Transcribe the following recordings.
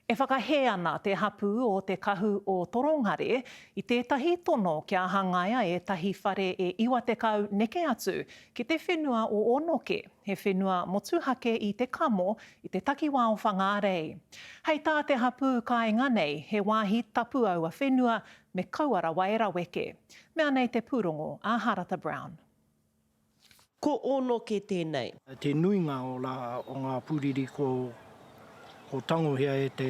E whakahē ana te hapū o Te Kahu o Torongare i tētahi tono kia hangaia ētahi whare e 90 neke atu ki te whenua o Ōnoke, he whenua motuhake i Te Kamo i te takiwā o Whangārei. Hei tā te hapū kāinga nei, he wāhi tapu aua whenua me kaua rawa e raweke. Mea nei te pūrongo a Harata Brown. Ko Ōnoke tēnei. Te nuinga o la o ngā pūriri ko ko tangohia e te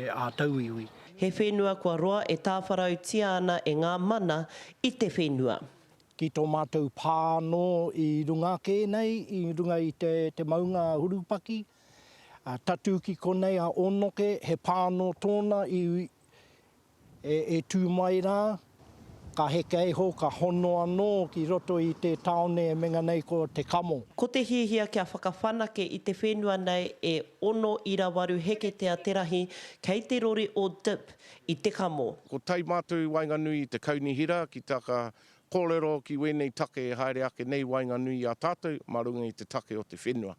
a tauiwi. He whenua kua roa e tāwharautia ana e ngā mana i te whenua. Ki tō mātou pā anō i runga ake nei, i runga i te te maunga a Hurupaki, a tatū ki konei a Ōnoke, he pā anō tōna i E tū mai rā, ka heke iho, ka hono anō ki roto i te tāone e menga nei ko Te Kamo. Ko te hiahia kia whakawhanake i te whenua nei e 6.8 heketea te rahi kei te rori o Dip i Te Kamo. Ko tai mātou i waenganui i te kaunihera ki taka kōrero ki wēnei take e haere ake nei waenganui i a tātou mā runga i te take o te whenua.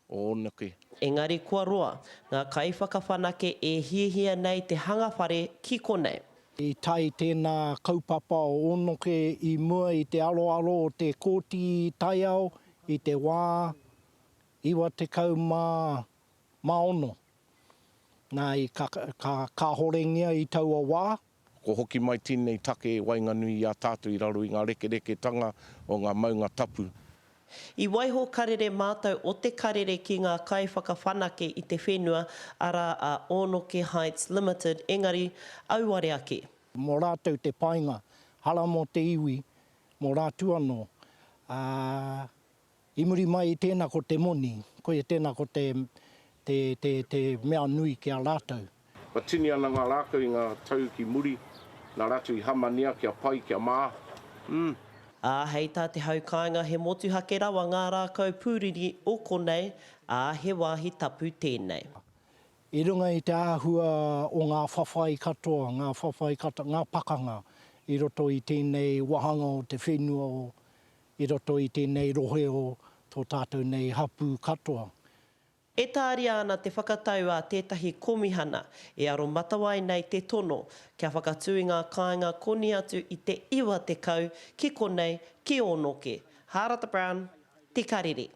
o Ōnoke. Engari kua roa ngā kaiwhakawhanake e hiahia nei te hanga whare ki konei. I tae tēnā kaupapa o Ōnoke i mua i te aroaro o te Kōti Taiao i te wā 96. Nā, i ka, ka kāhorengia i taua wā. Kua hoki mai tēnei take e waenganui i a tātou i raro i ngā rekereketanga o ngā maunga tapu. I waiho karere mātou o te karere ki ngā kaiwhakawhanake i te whenua, arā a Ōnoke Heights Limited, engari, auare ake. Mō rātou te painga, hara mō te iwi, mō rātou anō, ā, I muri mai i tēnā ko te moni, koia tēnā ko te, te, te, te mea nui ki a rātou. Kua tini ana ngā rākau i ngā tau ki muri, nā rātou i hamania kia pai, kia mā. Mm. Ā, hei tā te hau kāinga he motuhake rawa ngā rākau pūriri o konei, ā, he wāhi tapu tēnei. I runga i te āhua o ngā whawhai katoa, ngā whawhai katoa, ngā pakanga i roto i tēnei wāhanga o te whenua o i roto i tēnei rohe o tō tātou nei hapū katoa. E tāria ana te whakatau a tētahi komihana e aromatawai nei te tono kia whakatū i ngā kāinga koni atu i te 90 ki konei, ki Ōnoke. Hārata Brown, Te Karere.